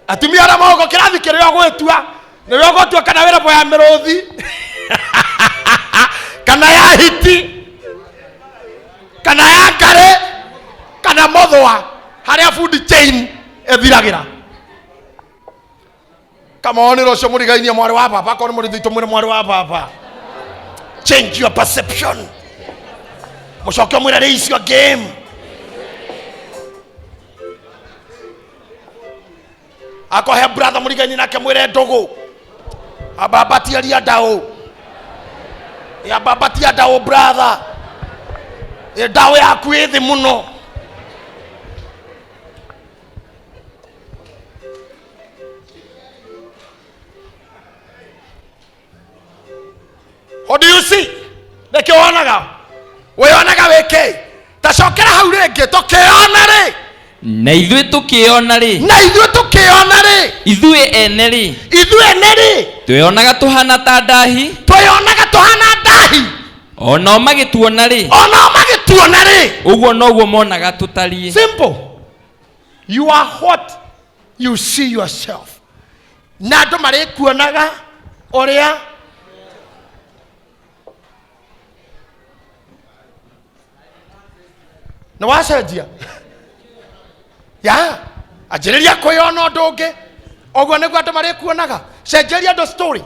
Atumia arĩa mogo kĩrathi kĩrĩa ũgwĩtua nĩwe ũgũtua kana wĩ robo ya mĩrũthi kana ya hiti kana ya ngarĩ kana mũthũa, harĩa food chain ĩthiragĩra. Kamonĩra ũcio mũrigainie mwarĩ wa baba, akorwo nĩ mũrĩthi tũmwĩre mwarĩ wa baba, change your perception. Mũcoke ũmwĩre raise your game. Akohe brother mũrigainie nake mwĩre ndũgũ ambambatia ndaũ, ambambatia ndaũ brother, ndaũ yaku ĩ thĩ mũno. What do you see? Nĩkĩ wonaga? Wĩyonaga wĩkĩ? Ta cokera hau rĩngĩ tũkĩona rĩ. Na ithuĩ tũkĩona rĩ, Na ithuĩ tũkĩona rĩ. Ithuĩ ene rĩ, Ithuĩ ene rĩ. Twĩonaga tũhana ta ndahi. Twĩyonaga tũhana ndahi. O nao magĩtuona rĩ, Onao magĩtuona rĩ. Ũguo noguo monaga tũtariĩ. Simple. You are what you see yourself. Na andũ marĩkuonaga ũrĩa nĩ wacenjia ya anjĩrĩria kwĩyona ũndũ ũngĩ, ũguo nĩguo andũ marĩkuonaga. Cenjeria andũ story,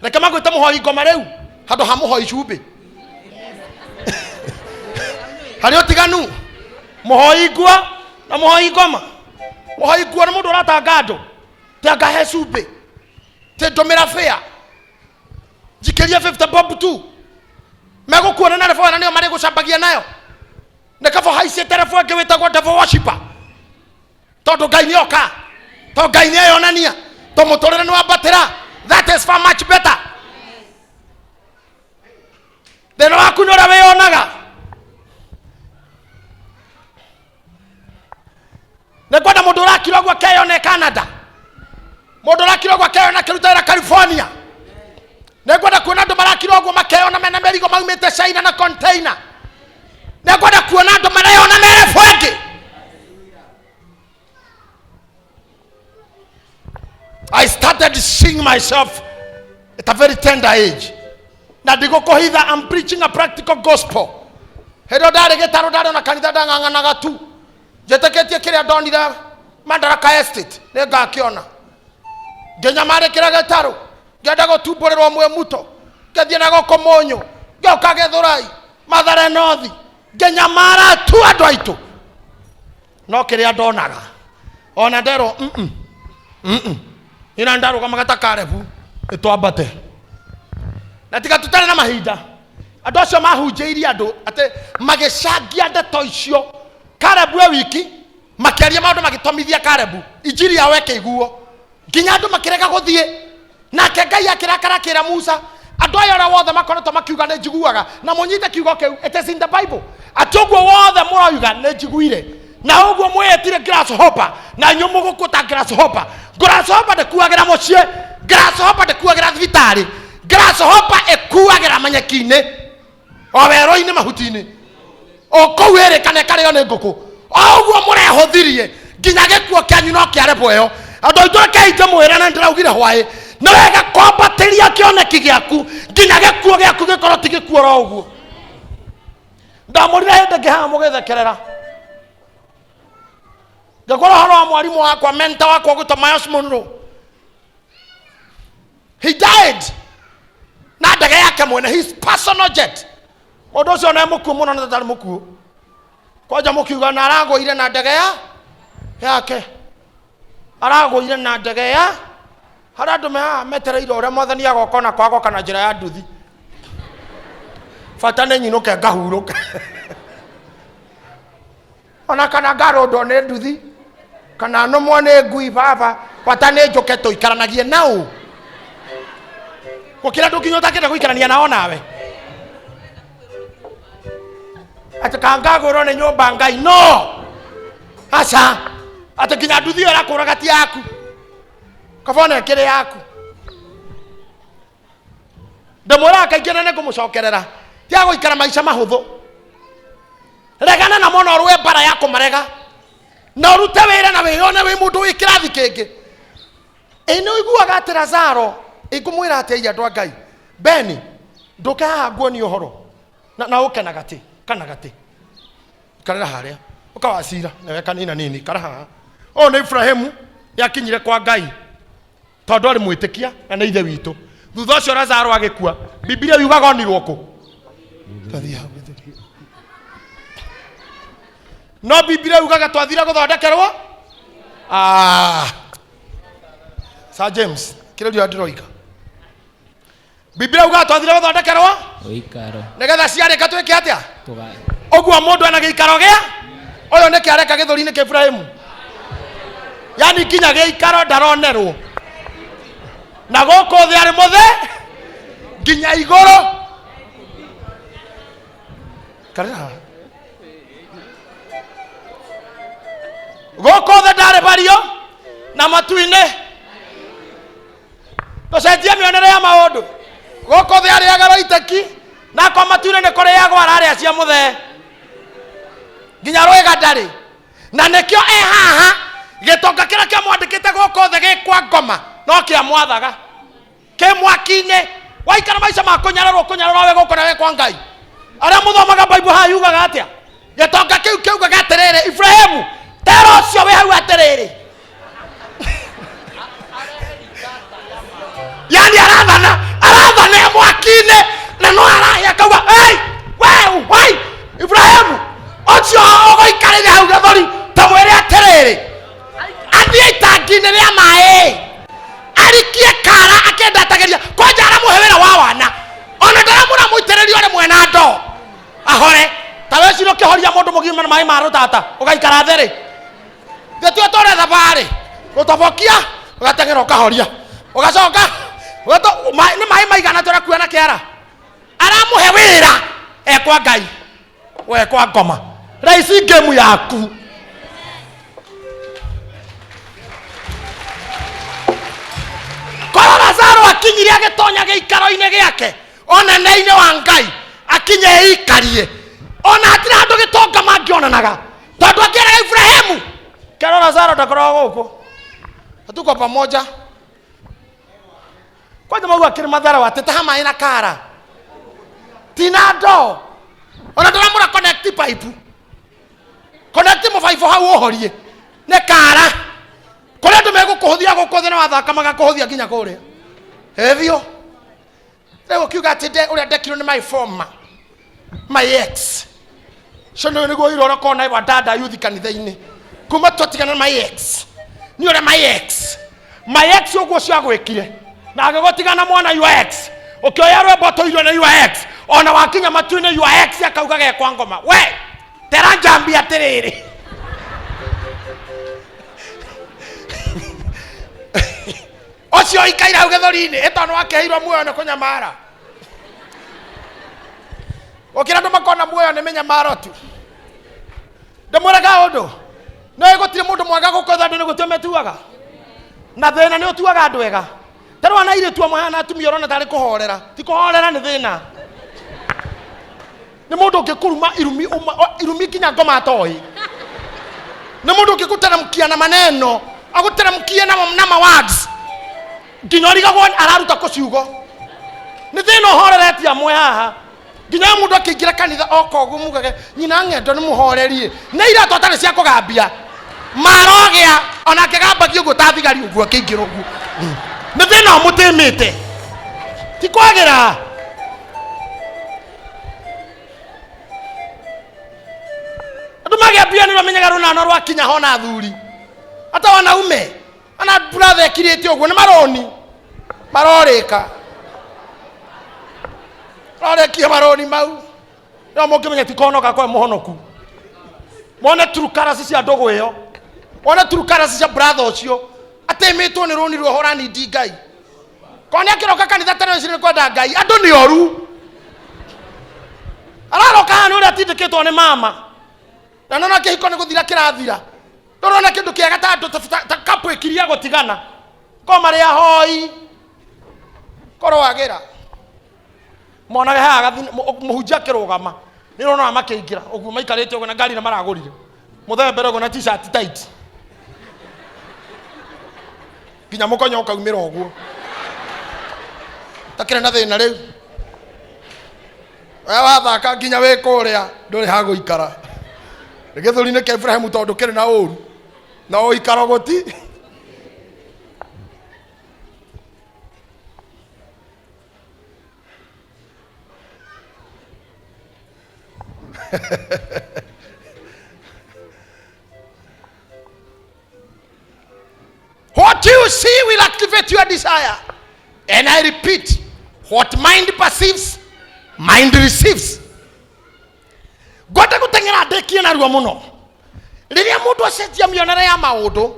reke magwĩte mũhoi ngoma rĩu handũ ha mũhoi cumbĩ. Harĩ ũtiganu mũhoi nguo na mũhoi ngoma. Mũhoi nguo nĩ mũndũ ũratanga andũ ti anga he cumbĩ, ti ndũmĩra bĩa njikĩrie 50 bob tu. Megũkuona na rebo na nĩo marĩgũcambagia nayo. Nĩ kaba haicĩte rebo ĩngĩ wĩtagwo devil worshipper, tondũ Ngai nĩ oka, tondũ Ngai nĩ eyonania, tondũ mũtũrĩre nĩ wambatĩra. That is far much better. Thĩna waku nĩ ũrĩa wĩyonaga. Nĩ ngwenda mũndũ ũrakira ũguo akeyona e Canada, mũndũ ũrakira ũguo akeyona akĩruta wĩra California. Nĩ ngwenda kuona andũ marakira ũguo makeyona mena mĩrigo maumĩte China na container. Nĩ ngwenda kuona andũ mareyona mere bwengi. I started seeing myself at a very tender age. Na ndigũkũhitha, I'm preaching a practical gospel. Hĩndĩ ĩyo ndarĩ gĩtarũ, ndarĩ ona kanitha, ndang'ang'anaga tu njĩtĩkĩtie kĩrĩa ndonire Madaraka Estate nĩ ngakĩona. Ngĩnyamarĩkĩra gĩtarũ, ngĩenda gũtumbũrĩrwo mwĩmuto, ngĩthiĩ na gũkũ Mũnyũ, ngĩũka Gĩthũrai, Mathare North, ngĩnyamara tu andũ aitũ. No kĩrĩa ndonaga ona nderwo ina ndarũgamaga ta Karebu nĩtwambate na tiga tũtarĩ na mahinda. Andũ acio mahunjĩirie andũ atĩ magĩcangia ndeto icio Karebu e wiki, makĩaria maũndũ magĩtomithia Karebu, injiri yao ĩkĩiguo nginya andũ makĩrega gũthiĩ. Nake Ngai akĩrakara, akĩra Musa, andũ aya ũrĩa wothe makoretwo makiuga nĩ njiguaga, na mũnyite kiugo kĩu, it is in the Bible, atĩ ũguo wothe mũroiga nĩ njiguire, na ũguo mwĩĩtire grasshopper na inyuĩ mũgũkũ ta grasshopper. Grasshopper ndĩkuagĩra mũciĩ, grasshopper ndĩkuagĩra thibitarĩ, grasshopper ĩkuagĩra manyeki-inĩ, o werũ-inĩ, mahuti-inĩ, o kũu ĩrĩ kana ĩkarĩo nĩ ngũkũ. O ũguo mũrehũthirie nginya gĩkuo kĩanyu no kĩarebwo ĩyo. Andũ aitũ, rekei ndĩmwĩre, na ndĩraugire hwaĩ, nĩ wega kwambatĩria kĩoneki gĩaku nginya gĩkuo gĩaku gĩkorwo ti gĩkuo ro ũguo. Ndamũrire hĩndĩ ĩngĩ haha mũgĩthekerera, ngĩkwĩra ũhoro wa mwarimũ wakwa, mentor wakwa ũgwĩtwo Myles Munroe. He died na ndege yake mwene, his personal jet. Mũndũ ũcio nĩ mũkuũ mũno, nĩ tatarĩ mũkuũ kwanja mũkiuga na aragũire na ndege ya yake, aragũire na ndege ya harĩa andũ me haha metereire ũrĩa Mwathani agoka, ona kwagoka na njĩra ya nduthi, bata nĩ nyinũke ngahurũke, ona kana ngarũndwo nĩ nduthi kana nũmwo nĩ ngui, baba, bata nĩ njũke tũikaranagie nau gũkĩra andũ nginya ũtakĩenda gũikarania nao nawe atĩ kangagũrwo nĩ nyũmba Ngai no aca atĩ nginya nduthi ĩyo ĩrakũraga ti yaku, kabona ĩkĩrĩ yaku. Ndĩmwĩraga kaingĩ na nĩngũmũcokerera, tiga gũikara maica mahũthũ, regana na mũno, rũe mbara ya kũmarega. Na ũrute wĩra na wĩyone wĩ mũndũ wĩ kĩrathi kĩngĩ. Ĩ nĩ ũiguaga atĩ Lazaro, ĩngũmwĩra atĩa iria andũ a Ngai? Beni, ndũke haha nguonie ũhoro. Na ũke na gatĩ, kana gatĩ. Ikarĩra harĩa. Ũka wacira, nawe kanina nini, ikara haha. Ũyũ nĩ Ibrahimu, nĩakinyire kwa Ngai. Tondũ arĩ mwĩtĩkia na nĩ ithe witũ. Thutha ũcio Lazaro agĩkua. Bibilia yugaga onirwo kũ? Twathiĩ hau gĩthũri. No Bibilia yugaga twathire gũthondekerwo? Ah. Sir James, kĩrĩa ndiũa ndĩroiga. Bibilia yugaga twathire gũthondekerwo? Ũikaro. Nĩgetha ciarĩka twĩke atĩa? Tũga. Ũguo mũndũ ena gĩikaro gĩa? Ũyũ nĩkĩ areka gĩthũri-inĩ kĩa Ibrahimu? Yani nginya gĩikaro ndaronerwo. Na gũkũ thĩ arĩ mũthĩ nginya igũrũ. Karĩra haha. Gũkũ thĩ ndarĩ bario na matu-inĩ. Tũcenjie mĩonere ya maũndũ. Gũkũ thĩ arĩaga rũitĩki na kwa matu-inĩ nĩ kũrĩagwo ararĩa cia mũthee. Nginya rwĩga ndarĩ. Na nĩkĩo e haha gĩtonga kĩrĩa kĩamwandĩkĩte gũkũ thĩ gĩ kwa ngoma no kĩamwathaga. Kĩ mwaki-inĩ. Waikara maica ma kũnyararwo, kũnyararwo we gũkũ na we kwa Ngai. Arĩa mũthomaga Bible haha yugaga atĩa? Gĩtonga kĩu kĩugaga atĩrĩrĩ, Ibrahimu, tera ũcio wĩ hau atĩrĩrĩ. Yani arathana, arathana e mwaki-inĩ na no arahĩa akauga, hey, we, wai, Ibrahimu, ũcio ũgũikarĩire hau gĩthũri, ta mwĩre atĩrĩrĩ, athiĩ itangi-inĩ rĩa maĩ, arikie kara akĩenda atagĩria, kwanja aramũhe wĩra wa wana, ona ndaramũra mũitĩrĩrio rĩmwe na ndoo, ahore. Ta weciria ũkĩhoria mũndũ mũgima na maĩ ma rũtata, ũgaikara thĩ rĩ. Thĩ ti ũtũre thabarĩ, gũtobokia, ũgateng'era ũkahoria, ũgacoka, nĩ maĩ maigana tũrakua na kĩara. Aramũhe wĩra, e kwa Ngai, we kwa ngoma. Raici ngemu yaku. Korwo Lazaro akinyire agĩtonya gĩikaro-inĩ gĩake, onene-inĩ wa Ngai, akinye eikarie. Ona hatirĩ handũ gĩtonga mangĩonanaga. Tondũ akĩeraga Ibrahimu, kerwo Lazaro ndakoragwo gũkũ. Hatuko pamoja. Kwanja mau akĩrĩ matharau atĩ taha maĩ na kara. Tina ndoo. Ona ndĩramũra connect pipe. Connect mũbaibũ hau ũhorie. Nĩ kara. Kũrĩa andũ megũkũhũthia gũkũ thĩ na wathaka magakũhũthia nginya kũrĩa. Ĩthio. Rĩu ũkiuga atĩ ũrĩa ndekirwo nĩ my former, my ex. Cio nĩ nĩguo irora kona wa dada yuthi kanitha-inĩ. Kuma twatigana na my ex. Nĩ ũrĩa my ex. My ex ũguo ũcio agwĩkire. Na agĩgũtigana mwana your ex. Ũkĩoya rwĩmbo tũirio nĩ your ex. Ona wakinya matu-inĩ your ex akauga ge kwa ngoma. We, tera njambi atĩrĩrĩ. Ũcio ũikaire hau gĩthũri-inĩ, ĩ tondũ wakĩheirwo muoyo nĩ kũnyamara. Gũkĩra andũ makona muoyo nĩ mĩnyamaro tu. Ndĩmwĩre kaũndũ, nĩ gũtirĩ mũndũ mwega gũkũ thĩ andũ nĩ gũtua metuaga. Na thĩna nĩ ũtuaga andũ ega. Ta rĩu ana airĩtu amwe hana atumia ũrona tarĩ kũhorera. Ti kũhorera nĩ thĩna. Nĩ mũndũ ũngĩkũruma irumi ũma, o, irumi nginya ngoma atoĩ. Nĩ mũndũ ũngĩgũteremkia na maneno, agũteremkie na ma words. Nginya ũrigagwo araruta kũ ciugo. Nĩ thĩna ũhoreretie amwe haha. Nginya mũndũ akĩingĩra kanitha oka ũguo mugage nyina ng'endo nĩ mũhorerie. Nĩ iratũ atarĩ cia kũgambia. Marogĩa ona akĩgambagia ũguo ta thigari ũguo akĩingĩra ũguo. Nĩ thĩna ũmũtĩmĩte. Ti kwagĩra. Andũ magĩa mbia nĩ mamenyaga rũnano rwakinya hona athuri. Ata wanaume ana brother ekirĩte ũguo nĩ maroni. Marorĩka. Marorĩkia maroni mau. No mũngĩmenya ti kũhonoka kwa mũhonoku. Mone true colours cia ndũgũ ĩyo. Mone true colours cia brother ũcio. Atĩmĩtwo nĩ rũni rwa horani ndi Ngai. Korwo nĩ akĩroka kanitha tene ũcio nĩ kwenda Ngai. Andũ nĩ oru. Araroka haha nĩ ũrĩa atindĩkĩtwo nĩ mama. Na nona kĩhiko nĩ gũthira kĩrathira. Ndũrona kĩndũ kĩega ta andũ ta couple ĩkirie gũtigana. Korwo marĩ ahoi. Korwo agĩra. Monage haha mũhunjia akĩrũgama. Nĩ ũronaga makĩingĩra ũguo maikarĩte ũguo na ngari ĩrĩa maragũrire. Mũthembere ũguo na t-shirt tight. Nginya mũkonyo ũkaumĩra ũguo. Takĩrĩ na thĩna rĩu. We wathaka nginya wĩ kũrĩa ndũrĩ ha gũikara. Nĩ gĩthũri-inĩ kĩa Ibrahimu tondũ kĩrĩ na ũru. Na ũikaro gũti. What you see will activate your desire. And I repeat, what mind perceives, mind receives. Ngwenda gũteng'era ndĩkie narua mũno. Rĩrĩa mũndũ acenjia mĩonere ya maũndũ,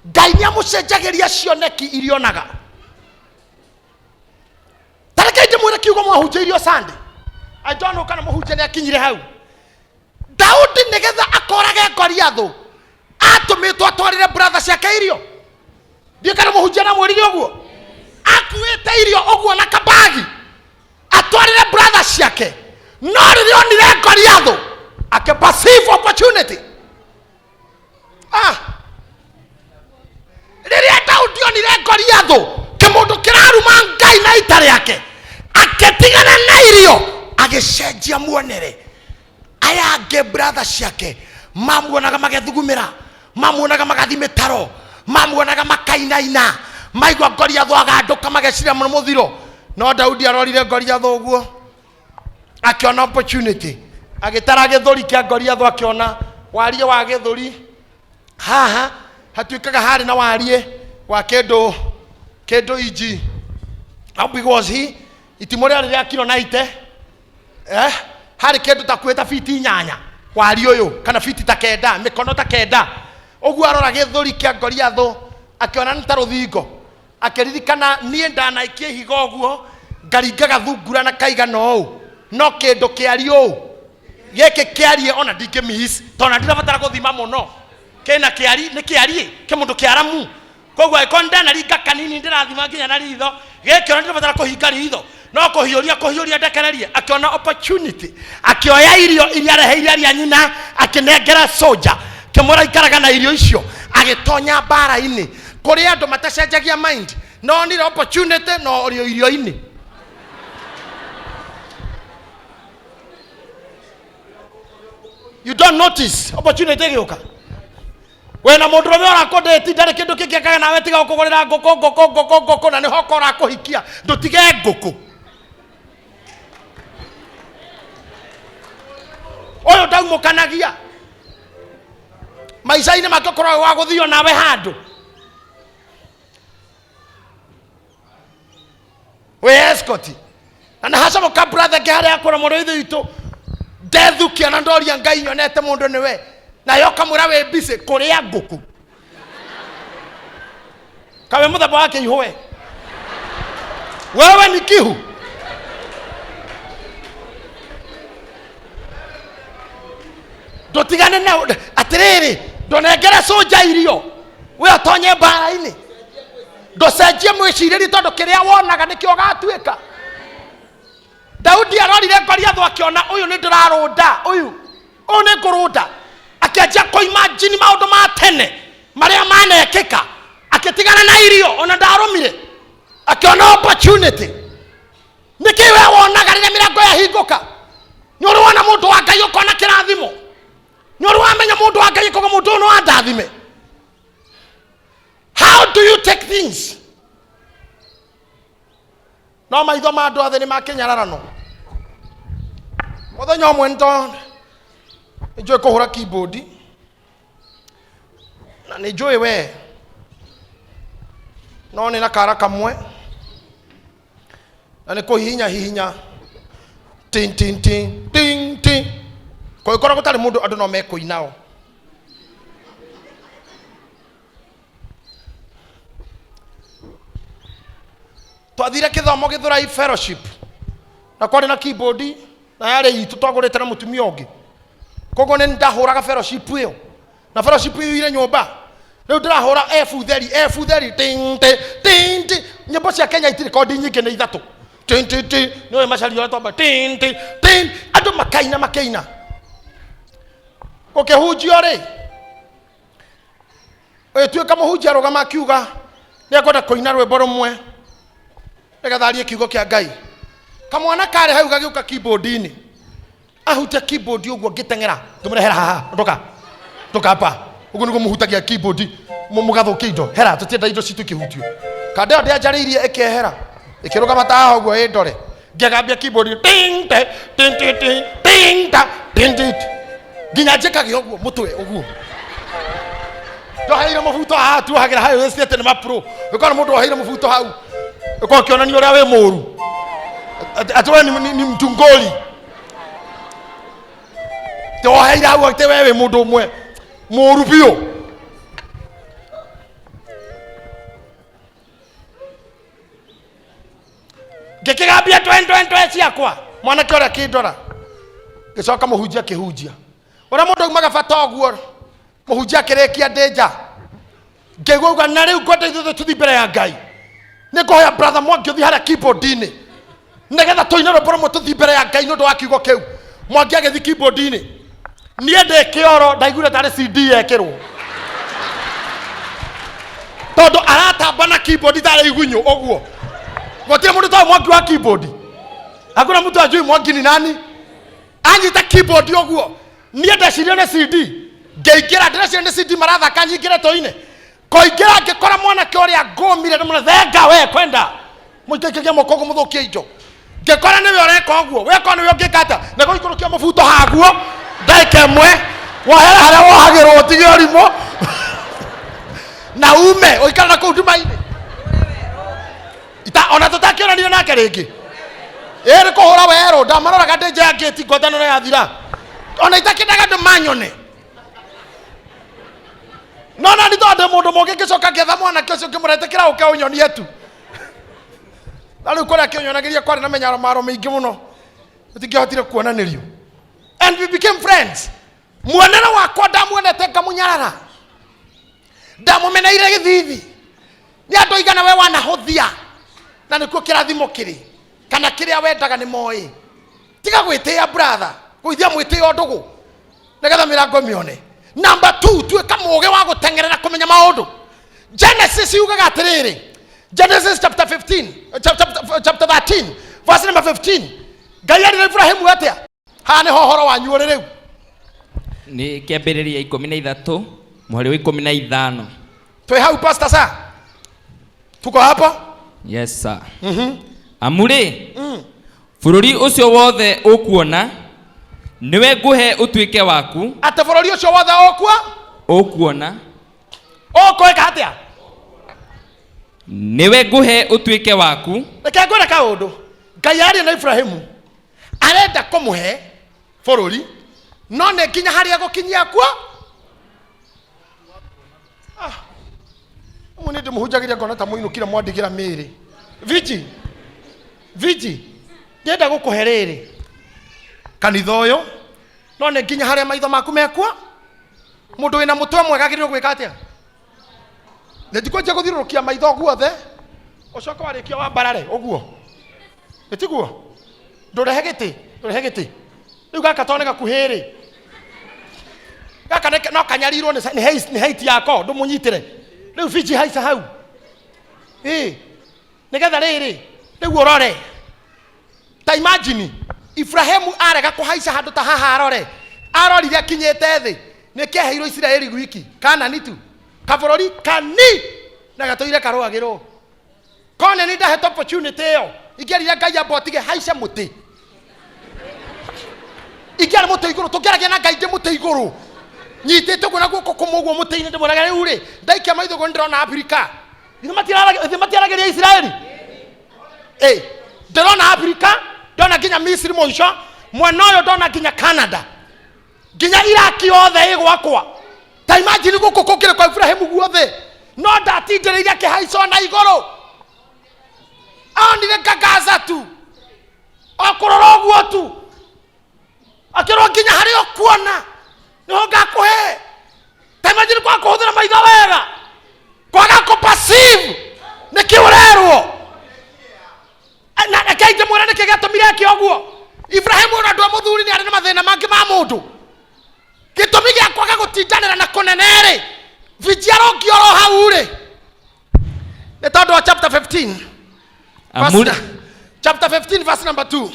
Ngai nĩ amũcenjagĩria cioneki iria onaga. Ta reke ndĩmwĩre kiugo mwahunjĩirio Sunday. I don't know kana mũhunjia nĩ akinyire hau. Daudi nĩgetha akorage Goliathũ atũmĩtwo atwarĩre brother ciake irio. Ndiũĩ kana mũhunjia namwĩrire ũguo. Akuĩte irio ũguo na kabagi atwarĩre brother ciake, no rĩrĩa onire Goliathũ akĩ perceive opportunity. Ah. Rĩrĩa Daudi onire Goliathũ kĩmũndũ kĩraruma Ngai na ita rĩake, akĩtigana na irio agĩcenjia muonere. Aya angĩ brother ciake mamuonaga magethugumĩra, mamuonaga magathi mĩtaro, mamuonaga makainaina, maigua Goliathũ agandũka mageciria mũno mũthiro. No Daudi arorire Goliathũ ũguo akĩona opportunity, agĩtara gĩthũri kĩa Goliathũ, akĩona wariĩ wa gĩthũri haha hatuĩkaga harĩ na wariĩ wa kĩndũ kĩndũ inji. How big was he? Itimũ rĩarĩ rĩa kiro 90. Harĩ kĩndũ ta kuĩta fiti 8 wariĩ ũyũ, kana fiti ta 9, mĩkono ta 9 ũguo. Arora gĩthũri kĩa Goliathũ akĩona nĩ ta rũthingo, akĩririkana niĩ ndanaikia ihiga ũguo ngaringa gathungura na kaigana ũũ, no kĩndũ kĩariĩ ũũ gĩkĩ kĩariĩ ona ndingĩ miss, tondũ ndirabatara gũthima mũno. Kĩna kĩari nĩ kĩariĩ kĩmũndũ kĩaramu, koguo angĩkorwo ndanaringa kanini ndĩrathima nginya na ritho gĩkĩ, ona ndirabatara kũhinga ritho, no kũhiũria kũhiũria ndekererie. Akĩona opportunity, akĩoya irio iria areheire aria nyina, akĩnengera soja, kĩmũra ikaraga na irio icio, agĩtonya mbara-inĩ. Kũrĩ andũ matacenjagia mind, no onire opportunity no ũrĩ irio-inĩ. You don't notice opportunity ĩgĩũka. We na mũndũ ũrĩa ũrakũndĩti ndarĩ kĩndũ kĩngĩ ekaga nawe tiga gũkũgũrĩra ngũkũ ngũkũ ngũkũ ngũkũ, na nĩho ũkora kũhikia, ndũtige ngũkũ. Ũyũ ndaumũkanagia maica-inĩ make, ũkorwo wĩ wa gũthio nawe handũ wĩ escort. Na nĩ hacomoka brother ngĩ harĩa akwĩra mũrũ ithe witũ ndethukia na ndoria Ngai nyonete mũndũ nĩwe, nayo ũkamwĩra wĩ busy kũrĩa ngũkũ kawe mũthemba wa kĩihũ. Wewe ni kihu ndũtigane na atĩrĩrĩ, ndũnengere cũnja irio we ũtonye mbara-inĩ, ndũcenjie mwĩcirĩrie tondũ kĩrĩa wonaga nĩkĩo ũgatuĩka. Daudi arorire Goliathũ akĩona ũyũ nĩ ndĩrarũnda, ũyũ ũyũ nĩ ngũrũnda, akĩanjia kũimagine maũndũ ma tene marĩa manekĩka, akĩtigana na irio ona ndarũmire, akĩona opportunity. Nĩkĩ we wonaga rĩrĩa mĩrango yahingũka? Nĩ ũrĩ wona mũndũ wa Ngai ũkona kĩrathimo? Nĩ ũrĩ wamenya mũndũ wa Ngai ũkauga mũndũ ũyũ no andathime? How do you take things? No maitho ma andũ othe nĩ makĩnyararano. Mũthenya ũmwe nĩ njũĩ kũhũra keyboard na nĩ njũĩ we no nĩ na kara kamwe na nĩ kũhihinya hihinya tin tin tin tin tin, kũngĩkorwo gũtarĩ mũndũ andũ no mekũinao. Twathire kĩthomo Gĩthũrai fellowship na kwarĩ na keyboard na yarĩ itũ twagũrĩte na mũtumia ũngĩ, koguo nĩ ndahũraga fellowship ĩyo na fellowship ĩyo ire nyũmba. Rĩu ndĩrahũra F theri F theri ting ting ting ting. Nyĩmbo cia Kenya itirĩ kondi nyingĩ, nĩ ithatũ, ting ting ting. Nĩũĩ macaria ũrĩa twamba ting ting ting, andũ makaina makaina. Gũkĩhunjio rĩ, Ũgĩtuĩka mũhunjia arũgama akiuga nĩ ekwenda kũina rwĩmbo rũmwe nĩgetha arie kiugo kĩa Ngai. Kamwana karĩ hau gagĩũka keyboard-inĩ, ahutia keyboard ũguo ngĩteng'era ngĩmũrehera haha, ndoka ndoka hapa, ũguo nĩguo mũhutagia keyboard mũgathũkia indo. Hera, tũtienda indo citũ ikĩhutio. Kanda ĩyo ndĩanjarĩirie ĩkehera ĩkĩrũgama ta haha ũguo ĩndore, ngĩgambia keyboard ting te ting ting ting ting ta ting ting, nginya njĩkage ũguo mũtwe ũguo ndoheire mũbuto haha tuohagĩra hau wĩcirie atĩ nĩ mapro. Ũkona mũndũ oheire mũbuto hau ũkorwo ũkĩonania ũrĩa wĩ mũru, atĩ we ni mtungoli atĩ woheire hau atĩ we wĩ mũndũ ũmwe mũru biũ. Ngĩkĩgambia twe twe twe ciakwa, mwanake ũrĩa akĩndora, ngĩcoka mũhunjia akĩhunjia ũrĩa mũndũ aumaga bata ũguo. Mũhunjia akĩrĩkia ndĩ nja, ngĩigua uga na rĩu ngwenda ithuothe tũthiĩ mbere ya Ngai. Nĩ ngũhoya brother Mwangi ũthiĩ harĩa keyboard-inĩ nĩgetha tũine rwĩmbo rũmwe tũthiĩ mbere ya Ngai nĩ ũndũ wa kiugo kĩu. Mwangi agĩthiĩ keyboard-inĩ, niĩ ndĩ kĩoro ndaiguire tarĩ CD yekĩrwo, tondũ aratamba na keyboard tarĩ igunyũ ũguo. Gũtirĩ mũndũ toĩ Mwangi wa keyboard, hakuna mtu ajui Mwangi ni nani. Anyita keyboard ũguo, niĩ ndeciria nĩ CD ngĩingĩra, ndĩreciria nĩ CD marathaka nyingĩre tũine. Kũingĩra ngĩkora mwanake ũrĩa ngũmire ndĩmwĩra thenga we kwenda mũikaikagia moko ũguo mũthũkie indo. Ngĩkora nĩwe ũreka ũguo, weka nĩwe ũngĩka atĩa na gũikũrũkia mũbuto haguo ndagĩka ĩmwe wohere harĩa wohagĩrwo ũtige ũrimũ na ume ũikare na kũu nduma-inĩ. Ita ona tũtakĩonanire nake rĩngĩ ĩrĩ kũhũra werũ ndamaroraga ndĩ nja ya ngĩti ngwatanĩro yathira, ona itakĩendaga andũ manyone. No nani tondũ ndĩ mũndũ mũngĩ, ngĩcoka ngĩetha mwanake ũcio ngĩmũretĩkĩra ũke ũnyonie tu. Na rĩu kũrĩa akĩnyonagĩria kwarĩ na mĩnyamaro mĩingĩ mũno, tũtingĩahotire kuonanĩrio, and we became friends. Muonere wakwa ndamuonete ngamunyarara, ndamũmeneire gĩthithi. Nĩ andũ aigana we wanahũthia na nĩkuo kĩrathimo kĩrĩ kana kĩrĩa wendaga nĩ moĩ. Tiga gwĩtĩĩa brother, gũithia mwĩtĩo ndũgũ nĩgetha mĩrango mĩone. Number 2, tuĩka mũũgĩ wa gũteng'erera kũmenya maũndũ. Genesis yugaga atĩrĩrĩ, Genesis chapter 15, chapter 13 verse number 15, Ngai erire Ibrahimu atĩa? Haha nĩho ũhoro wanyu ũrĩ rĩu. Nĩ kĩambĩrĩria 13 mũhari wa 15. Twĩ hau pastor sa, tuko hapo? Yes sir. Amu rĩ, bũrũri ũcio wothe ũkuona nĩwe ngũhe ũtuĩke waku. Atĩ bũrũri ũcio wothe ũkua ũkuona ũkwĩka atĩa? Nĩwe ngũhe ũtuĩke waku. Reke ngwĩre kaũndũ. Ngai aria na Ibrahimu arenda kũmũhe bũrũri, no nĩ nginya harĩa gũkinyia kuo. Ũmwe nĩ ndĩmũhunjagĩria ngona ta mũinũkire mwandigĩra mĩĩrĩ. Viji, Viji, ndĩrenda gũkũhe rĩrĩ kanitha ũyũ, no nĩ nginya harĩa maitho maku mekuo. Mũndũ wĩna mũtwe mwega agĩrĩirwo gwĩka atĩa? Nĩ ndikwanjia gũthiũrũrũkia maitho guothe ũcoke warĩkia wambarare ũguo, nĩ tiguo? Ndũrehe gĩtĩ, ndũrehe gĩtĩ rĩu gaka tondũ nĩ gakuhĩ rĩ, gaka no kanyarirwo nĩ height yako, ndũmũnyitĩre rĩu. Fiji haica hau ĩ nĩgetha rĩrĩ rĩu ũrore. Ta imagine Ibrahimu arega kũhaica handũ ta haha arore, arorire akinyĩte thĩ nĩ kĩaheirwo Isiraeli gwiki Kanani tu, kabũrũri kani na gatũire karũagĩrwo. Kone nĩ ndahetwo opportunity ĩyo, ingĩerire Ngai amba ũtige haice mũtĩ, ingĩarĩ mũtĩ igũrũ, tũngĩaragia na Ngai ndĩ mũtĩ igũrũ nyitĩte ũguo na guoko kũmwe ũguo mũtĩ-inĩ, ndĩmwĩraga rĩu rĩ ndaikia maitho ũguo nĩndĩrona Afrika. Githĩ matiaragĩria Isiraeli? Ĩ ndĩrona Afrika, ndona nginya Misiri mũico mwena ũyũ, ndona nginya Canada, nginya Iraki yothe ĩ gwakwa. Ta imagine gũkũ kũngĩrĩ kwa Ibrahimu guothe, no ndatindĩrĩire akĩhaica ona igũrũ, onire ngagaza tu o kũrora ũguo tu, akĩrwo nginya harĩa ũkuona nĩho ngakũhe. Ta imagine kwa kũhũthĩra maitho wega, kwaga kũ perceive nĩkĩ ũrerwo. Na reke ndĩmwĩre nĩkĩ gĩatũmire eke ũguo. Ibrahimu ona ndũ mũthuri nĩ arĩ na mathĩna mangĩ ma mũndũ. Gĩtũmi gĩa kwaga gũtindanĩra na kũnene rĩ, Vijia oro hau rĩ nĩ tondũ wa chapter 15 Amu verse, chapter 15 verse number 2.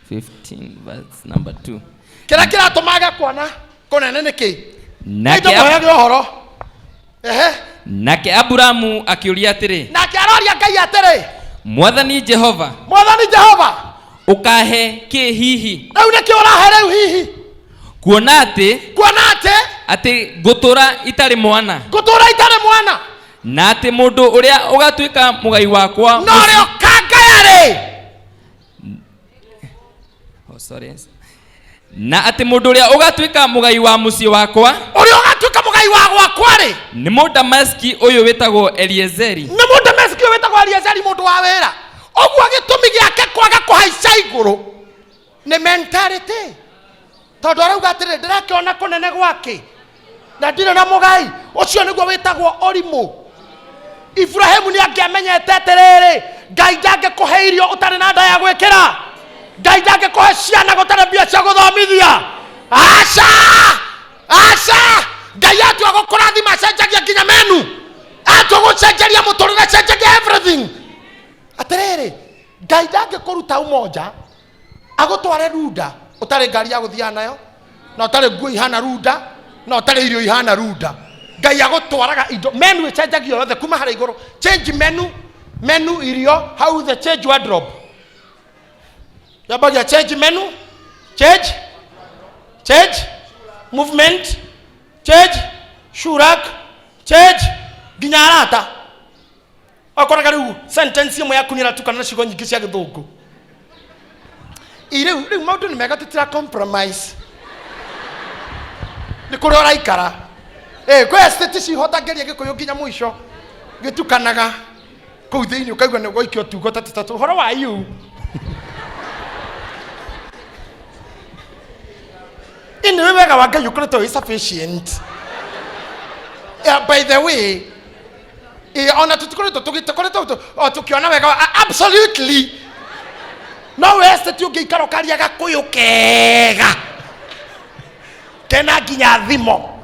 15 verse number 2. Kĩrĩa kĩratũma age kuona kũnene nĩ kĩ? Nake, Nĩndũkũheage ũhoro. Ehe. Nake Aburamu akĩũria atĩrĩ, Nake aroria Ngai atĩrĩ, Mwathani Jehova, Mwathani Jehova, ũkahe kĩ hihi, rĩu nĩkĩ ũrahe rĩu hihi, kuona atĩ kuona atĩ atĩ ngũtũra itarĩ mwana, ngũtũra itarĩ mwana, na atĩ mũndũ ũrĩa ũgatuĩka mũgai wakwa no ũrĩa ũkangaya rĩ. Oh, sorry. Na atĩ mũndũ ũrĩa ũgatuĩka mũgai wa mũciĩ wakwa ũrĩa ũgatuĩka mũgai wa gwakwa rĩ nĩ Mũdamaski ũyũ wĩtagwo Eliezeri. Nĩ Mũdameski ũyũ wĩtagwo Eliezeri, mũndũ wa wĩra. Ũguo gĩtũmi gĩake kwaga kũhaica igũrũ nĩ mentality, tondũ arauga atĩrĩ, ndĩrakĩona kũnene gwake na ndirĩ na mũgai. Ũcio nĩguo wĩtagwo ũrimũ. Ibrahimu nĩ angĩamenyete atĩrĩrĩ, Ngai ndangĩkũhe irio ũtarĩ na nda ya gwĩkĩra, Ngai ndangĩkũhe ciana gũtarĩ mbia cia gũthomithia. Aca, aca, Ngai atua gũkũrathima acenjagia nginya menu, atua gũcenjeria mũtũrĩre acenjagia everything. Atĩrĩrĩ, Ngai ndangĩkũruta Umoja agũtware Runda ũtarĩ ngari ya gũthiaga nayo, na ũtarĩ nguo ihana Runda, na ũtarĩ irio ihana Runda. Ngai agũtwaraga indo, menu ĩcenjagio yothe kuma harĩa igũrũ. Change menu, menu irio hau, the change wardrobe yambagia change menu, change, change movement, change shurak, change nginya arata. Wakoraga rĩu sentence ĩmwe yaku nĩ ĩratukana na ciugo nyingĩ cia gĩthũngũ. Ĩ rĩu rĩu maũndũ nĩ mega, tũtira compromise nĩ kũrĩa ũraikara. Ĩ kwĩ estate cihotangĩria gĩkũyũ nginya mũico, gĩtukanaga kũu thĩinĩ, ũkaigua nĩ gwaikio tugo ta tũtatũ ũhoro wa you. Anyway, wega wa Ngai ũkoretwo wĩ sufficient. Yeah, by the way, ona tũtikoretwo tũgĩkoretwo o tũkĩona wega absolutely. No we estate ũngĩikara ũkaria gakũyũ kega kena nginya thimo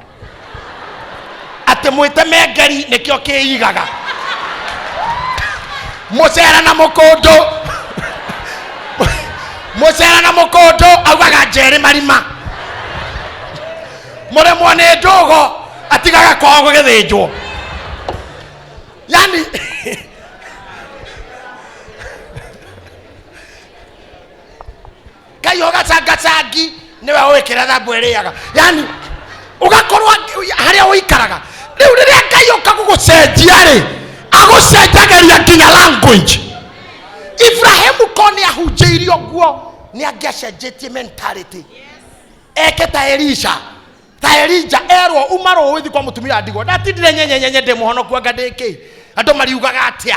atĩ mwĩte mengeri nĩkĩo kĩigaga mũcera na mũkũndũ, mũcera na mũkũndũ augaga njerĩ marima, mũrĩmwo nĩ ndũgo atigaga kwao gũgĩthĩnjwo. Yani kaiho gacangacangi nĩwe ũĩ kĩrĩa thambu ĩrĩaga. Yani ũgakorwo harĩa ũikaraga rĩu, rĩrĩa Ngai ũka gũgũcenjia rĩ, agũcenjagĩria nginya language. Ibrahimu ko nĩ ahunjĩirio guo, nĩ angĩacenjetie mentality eke ta Elisha, ta Elija erwo uma rũĩ thi kwa mũtumia wa ndigwa. Ndatindire nyenyenyenye ndĩ mũhonoku, anga ndĩ kĩ, andũ mariugaga atĩa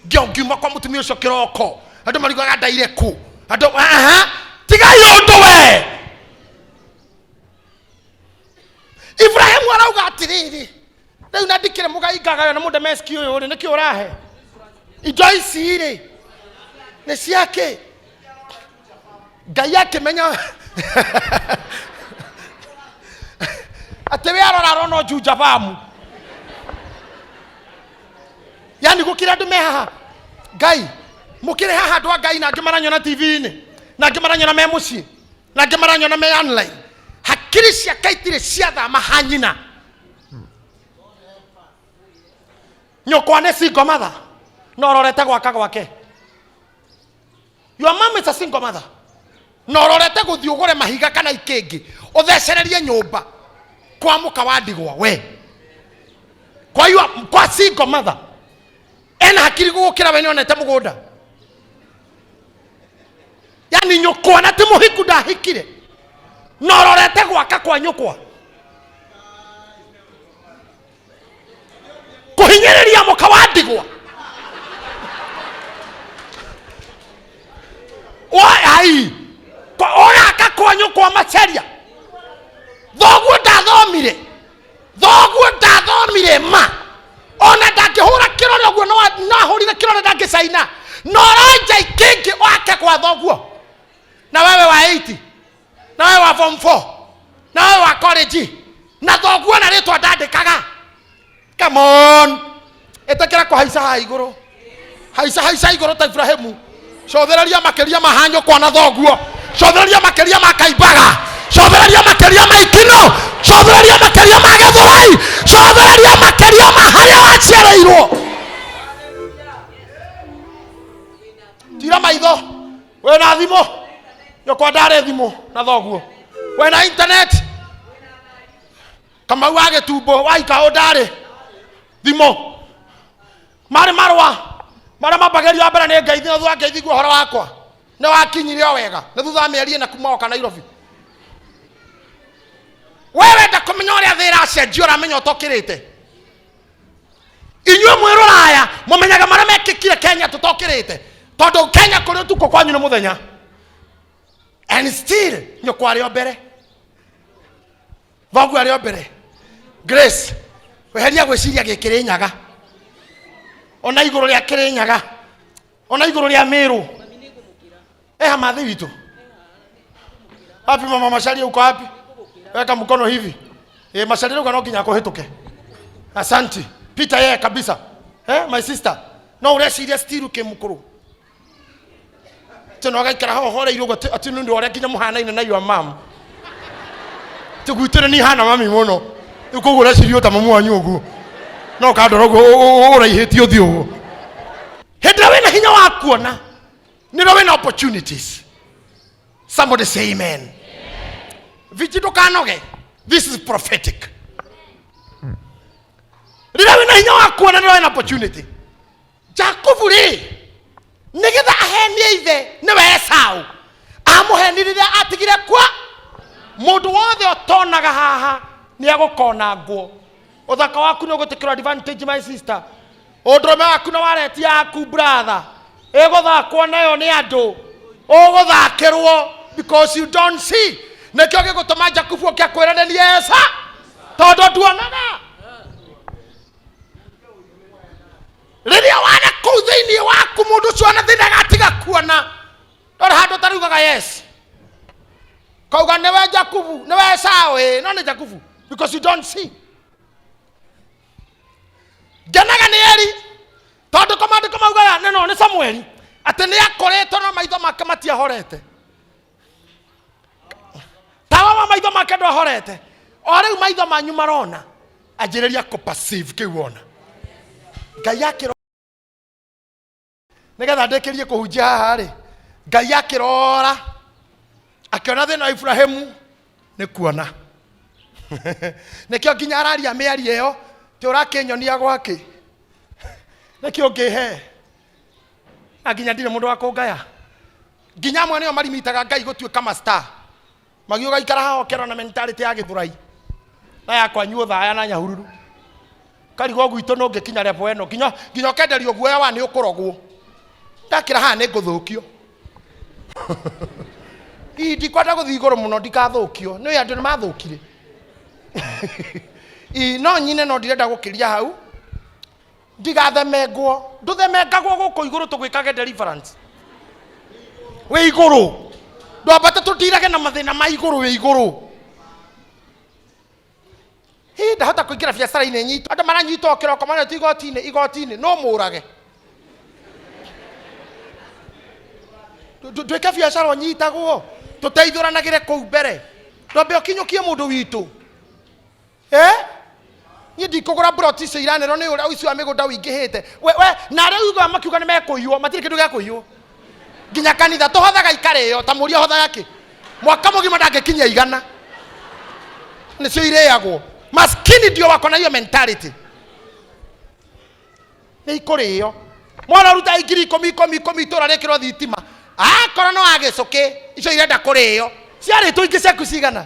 ngĩo ngiuma kwa mũtumia ũcio kĩroko, andũ mariugaga ndaire kũ andũ. Aha, tigai ũndũ we. Ibrahimu arauga atĩrĩrĩ, rĩu na ndikĩrĩ mũgai ngagayo na mũdameski ũyũ rĩ, nĩkĩ ũrahe indo ici rĩ, nĩ ciakĩ? Ngai akĩmenya atĩ we arora arona Juja bamu, yani gũkĩrĩ andũ me haha. Ngai mũkĩrĩ haha, andũ a Ngai, na angĩ maranyona TV-inĩ, na angĩ maranyona me mũciĩ, na angĩ maranyona me online, hakiri ciake itirĩ ciathama ha nyina. Nyũkwa nĩ single mother, no ũrorete gwaka gwake. Your mom is a single mother, na ũrorete gũthiĩ ũgũre mahiga kana ikĩngĩ ũthecererie nyũmba kwa mũka wa ndigwa. We kwa, your, kwa single mother ena hakiri gũgũkĩra we nĩonete mũgũnda. Yani nyũkwa na ti mũhiku, ndahikire, na ũrorete gwaka kwa nyũkwa, kũhinyĩrĩria mũka wa ndigwa. Ai ũgaka kwa nyũkwa maceria. Thoguo ndathomire, thoguo ndathomire ma ona ndangĩhũra kĩrore ũguo, no ahũrire kĩrore, ndangĩcaina, no ũranja ikĩngĩ wake kwa thoguo. Na wewe wa 80, na wewe wa form 4, na wewe wa college, na thoguo na rĩtwa ndandĩkaga. Come on, ĩtĩkĩra kũhaica haha igũrũ, haica haica igũrũ ta Ibrahimu. Cothereria makĩria ma hanyũkwa na thoguo, cothereria makĩria ma kaimbaga, cothereria makĩria ma ikino, cothereria makĩria ma gĩthũrai, cothereria makĩria ma harĩa waciarĩirwo. Tira maitho, wĩna thimũ, nyũkwa ndarĩ thimũ na thoguo, wĩna internet, Kamau wa gĩtumbo wa ikaũ ndarĩ thimũ, marĩ marũa marĩa mambagĩrio mbere nĩ ngeithi, na thutha wa ngeithi guo ũhoro wakwa nĩ wakinyire o wega, nĩ thutha wa mĩeri 4 kuma oka Nairobi. We wenda kũmenya ũrĩa thĩ ĩracenjia, ũramenya ũtokĩrĩte. Inyuĩ mwĩ rũraya mũmenyaga marĩa mekĩkire Kenya tũtokĩrĩte, tondũ Kenya kũrĩ ũtukũ, kwanyu nĩ mũthenya, and still nyũkwa arĩ o mbere, thoguo arĩ o mbere. Grace, weheria gwĩciria gĩkĩrĩ nyaga, ona igũrũ rĩa kĩrĩ nyaga, ona igũrũ rĩa mĩrũ eha mathi witũ. Wapi mama Macharia, uko wapi? Weka mkono hivi. E, Macharia uka no nginya kũhĩtũke. Asanti Peter, yeye kabisa. My sister, no ũreciria still kĩmũkũrũ tĩ no gaikara ho horeire ũguo atĩ nĩ ũndũ wa ũrĩa nginya mũhanaine na your mom, tĩ gwitũ nĩ hana mami mũno. Rĩu koguo ũreciria ta mamu wanyu ũguo, no ũkandora ũguo ũraihĩtie ũthiũ ũguo. Hĩndĩ ĩrĩa wĩna hinya wa kuona, nĩrĩo wĩna opportunities. Somebody say amen. Viji, ndũkanoge, this is prophetic. Rĩrĩa wĩna hinya wa kuona, nĩrĩo wĩna opportunity. Jakubu rĩ, nĩgetha ahenie ithe nĩwe Esau, amũheni rĩrĩa atigire kwa mũndũ wothe ũtonaga haha nĩ agũkonangwo. Ũthaka waku nĩ ũgũtĩkĩrwo advantage, my sister. Ũndũrũme waku na wareti yaku, brother, ĩgũthakwo nayo nĩ andũ, ũgũthakĩrwo because you don't see. Nĩkĩo gĩgũtũma Jakubu oke akwĩra nĩ niĩ Esa, tondũ nduonaga. Rĩrĩa wana kũu thĩinĩ waku, mũndũ ũcio ona thĩna agatiga kuona, ndore handũ tariugaga yes, kauga nĩwe Jakubu, nĩwe Esau, ĩ no nĩ Jakubu, because you don't see. Ngenaga nĩ Eri, tondũ ko maandĩko maugaga nĩ no nĩ Samueli atĩ nĩ akoretwo no maitho make matiahorete, tawa wa maitho make ndwahorete. O rĩu maitho manyu marona, anjĩrĩria kũ perceive kĩu wona. Ngai akĩro nĩgetha ndĩkĩrie kũhunjia haha rĩ, Ngai akĩrora akĩona thĩna wa Ibrahimu nĩ kuona. Nĩkĩo nginya araria mĩario ĩyo, tĩ ũrakĩnyonia gwakĩ, nĩkĩo ũngĩhe na nginya ndirĩ mũndũ wa kũngaya. Nginya amwe nĩo marimitaga Ngai gũtuĩka mastar, magiũga ikara haha ũkĩrora na mentality ya Gĩthũrai na ya kwanyu ũthaya na Nyahururu, karigwo gwitũ nũ ũngĩkinya level ĩno, nginya ũkenderio guoya wa nĩ ũkũrogwo. Ndakĩra haha nĩ ngũthũkio. Ii ndikwenda gũthiĩ igũrũ mũno ndikathũkio nĩ andũ nĩ mathũkire. Ii no nyine, no ndirenda gũkĩria hau ndigathemengwo. Ndũthemengagwo gũkũ igũrũ, tũgwĩkage deliverance wĩ igũrũ. Ndwambate tũtirage na mathĩna ma igũrũ, wĩ igũrũ. Hii ndahota kũingĩra biacara-inĩ nyitũ, andũ maranyitwo kĩroko maretwo igoti-inĩ, igoti-inĩ no mũrage. Ndwĩke biacara ũnyitagwo, tũteithũranagĩre kũu mbere. Ndwambe ũkinyũkie mũndũ witũ. Niĩ ndikũgũra mburoti icio iranĩrwo nĩ ũrĩa ũici wa mĩgũnda ũingĩhĩte. We na arĩa ugaga makiuga nĩ mekũiywo, matirĩ kĩndũ gĩa kũiywo. Nginya kanitha tũhothaga ikarĩo, ta mũria hothaga kĩ mwaka mũgima ndangĩkinyia 100, nĩcio irĩagwo. Maskini ndio wako na hiyo mentality, nĩ ikũrĩo. Mwana ũruta 10,000 10 10 itũra rĩkĩrwo thitima, akorwo no agĩcũkĩ icio irenda kũrĩo. Ciarĩtwo ingĩ ciaku cigana?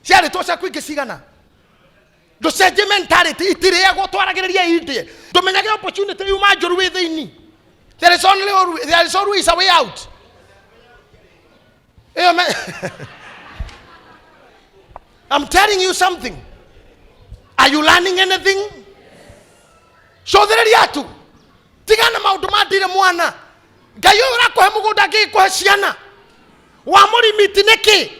Ciarĩtwo ciaku ingĩ cigana? Ndũcenjie mentality, itirĩagwo, twaragĩrĩria indie. Ndũmenyage opportunity yuma njũru wĩ thĩinĩ. There is always a way out. Ĩyo I'm telling you something. Are you learning anything? Cũthĩrĩria tu, tigana maũndũ ma ndirĩ mwana. Ngai ũyũ ũrakũhe mũgũnda, angĩgĩkũhe ciana wa mũrimiti nĩkĩ?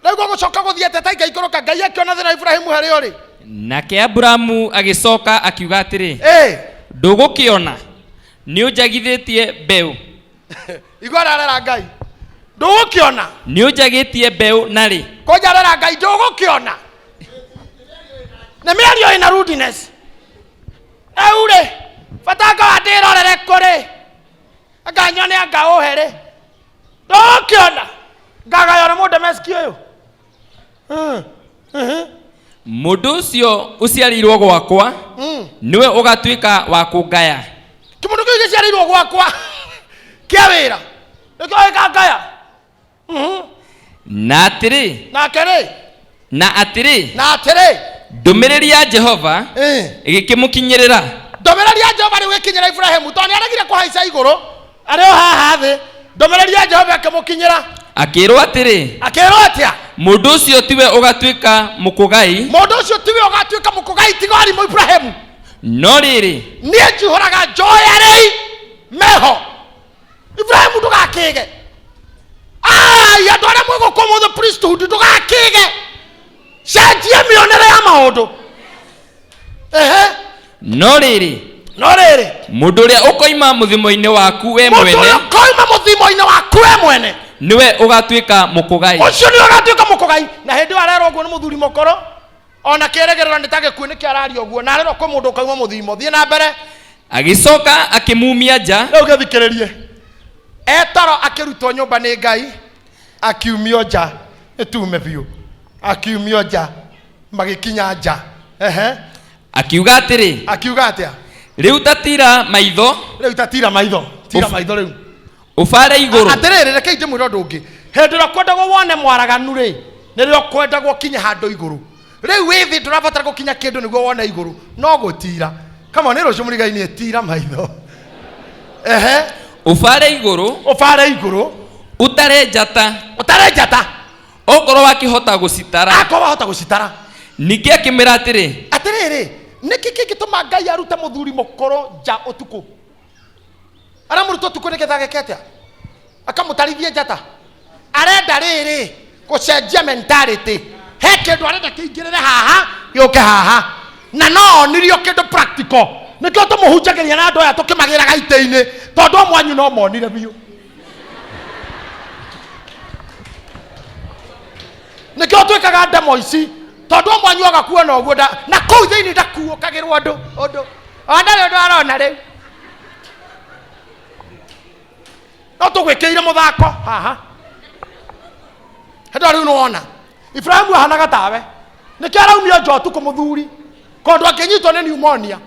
Rĩu gũgũcoka gũthiĩ atĩa ta ingaikũrũka? Ngai akĩona thĩna wa Iburahĩmu harĩa ũrĩ. Nake Aburamu agĩcoka akiuga atĩrĩ, Ĩ ndũgũkĩona nĩũnjagithĩtie mbeũ. Igua ararera Ngai, ndũgũkĩona nĩũnjagĩtie mbeũ narĩ. Kũnjarera Ngai, ndũgũkĩona nĩ mĩario ĩna rudeness. Rĩu rĩ, bata ngawa ndĩrorere kũrĩ anga nyone anga ũhe rĩ, ndũgũkĩona ngagaywo nĩ mũndemesiki ũyũ. Mũndũ ũcio ũciarĩirwo gwakwa nĩwe ũgatuĩka wa kũngaya. Kĩmũndũ kĩu gĩciarĩirwo gwakwa kĩa wĩra nĩkĩo gĩkangaya. Na atĩrĩ, Nake rĩ, na atĩrĩ, na atĩrĩ, ndũmĩrĩri ya Jehova ĩgĩkĩmũkinyĩrĩra. Ndũmĩrĩri ya Jehova rĩu ĩkinyĩra Iburahĩmu, tondũ nĩ aregire kũhaica igũrũ, arĩ o haha thĩ. Ndũmĩrĩri ya Jehova ĩkĩmũkinyĩra. Akĩrwo atĩrĩ, Akĩrwo atĩa? Mũndũ ũcio tiwe ũgatuĩka mũkũgai. Mũndũ ũcio tiwe ũgatuĩka mũkũgai, tiga arimũ Iburahĩmu. No rĩrĩ, niĩ njihũraga njoya rĩi meho. Iburahĩmu, ndũgakĩge. Ai, andũ arĩa mwĩ gũkũ ũmũthĩ priesthood, ndũgakĩge, cenjia mĩonere ya maũndũ. Ehe. No rĩrĩ, No rĩrĩ, mũndũ ũrĩa ũkoima mũthimo-inĩ waku we mũndũ mwene ũrĩa ũkoima mũthimo-inĩ waku we mwene nĩwe ũgatuĩka mũkũgai. Ũcio nĩwe ũgatuĩka mũkũgai. Na hĩndĩ ĩyo arerwo ũguo nĩ mũthuri mũkũrũ, ona kĩrĩgĩrĩro nĩ ta gĩkuũ, nĩkĩo araria ũguo, na arerwo kwĩ mũndũ ũkauma mũthimo. Thiĩ na mbere. Agĩcoka akĩmumia nja. Rĩu gĩthikĩrĩrie, etoro akĩrutwo nyũmba nĩ Ngai, akiumio nja, ĩtume biũ, akiumio nja, magĩkinya nja. Ehe. Akiuga atĩrĩ, Akiuga atĩa? Rĩu tatira maitho. Rĩu tatira maitho, tira maitho rĩu, ũbare igũrũ. Atĩrĩrĩ, rekei ndĩmwĩre ũndũ ũngĩ. Hĩndĩ ĩrĩa kwendagwo wone mwaraganu rĩ, nĩrĩo kwendagwo kinye handũ igũrũ. Rĩu wĩ thĩ, ndũrabatara gũkinya kĩndũ nĩguo wone igũrũ, no gũtira. Kama nĩ rũciũ mũrigai-inĩ, tira maitho. Ehe. Ũbare igũrũ. Ũbare igũrũ. Ũtare njata. Ũtare njata. Okorwo wakĩhota gũcitara. Akorwo wahota gũcitara. Ningĩ akĩmwĩra atĩrĩ, Atĩrĩrĩ, nĩkĩ kĩngĩtũma Ngai arute mũthuri mũkũrũ nja ũtukũ? Aramũruta ũtukũ nĩgetha ageke atĩa? Akamũtarithie njata. Arenda rĩrĩ gũcenjia mentality. He kĩndũ arenda kĩingĩrĩre haha, gĩũke haha, na no onirio kĩndũ practical. Nĩkĩo tũmũhunjagĩria na andũ aya tũkĩmagĩraga itĩ-inĩ, tondũ amwe anyu no monire biũ. Nĩkĩo twĩkaga ndemo ici, tondũ amwe anyu aga kuona ũguo na kũu thĩinĩ ndakuũkagĩrwo ũndũ ũndũ ona ndarĩ ũndũ arona. Rĩu no tũgwĩkĩire mũthako haha. Hĩndĩ ĩyo rĩu nĩwona Ibrahimu ahanaga tawe. Nĩkĩo araumio nja ũtukũ mũthuri, kondũ angĩnyitwo nĩ pneumonia.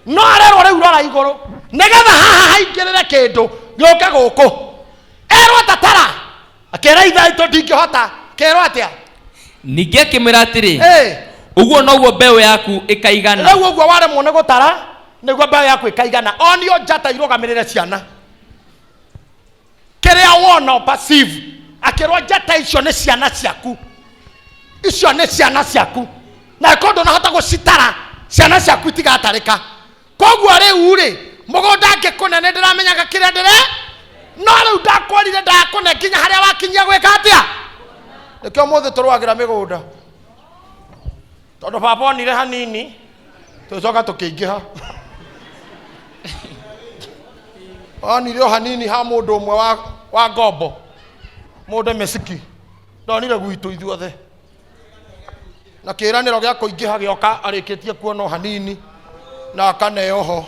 No arerwo rĩu rora igũrũ, nĩgetha haha haingĩrĩre kĩndũ gĩũke gũkũ. Erwo tatara, akĩra ithe aitũ ndingĩhota. Kerwo atĩa? Ningĩ akĩmwĩra atĩrĩ, Ĩ. Ũguo noguo mbeũ yaku ĩkaigana. Rĩu ũguo waremwo nĩ gũtara, nĩguo mbeũ yaku ĩkaigana. Onio njata irũgamĩrĩre ciana, kĩrĩa wona passive. Akĩrwo njata icio nĩ ciana ciaku, icio nĩ ciana ciaku, na ĩkorwo ndũnahota gũcitara, ciana ciaku itigatarĩka. Koguo rĩu rĩ, mũgũnda ngĩkũne nĩ ndĩramenyaga kĩrĩa ndĩre, no rĩu ndakwĩrire ndakũne nginya harĩa wakinyia gwĩka atĩa. Nĩkĩo ũmũthĩ tũrũagĩra mĩgũnda, tondũ baba onire hanini, tũgĩcoka tũkĩingĩha. Onire o hanini ha mũndũ ũmwe wa ngombo, mũndũ mĩciki ndonire gwitũ ithuothe, na kĩĩranĩro gĩa kũingĩha gĩoka arĩkĩtie kuona o hanini na akaneo ho.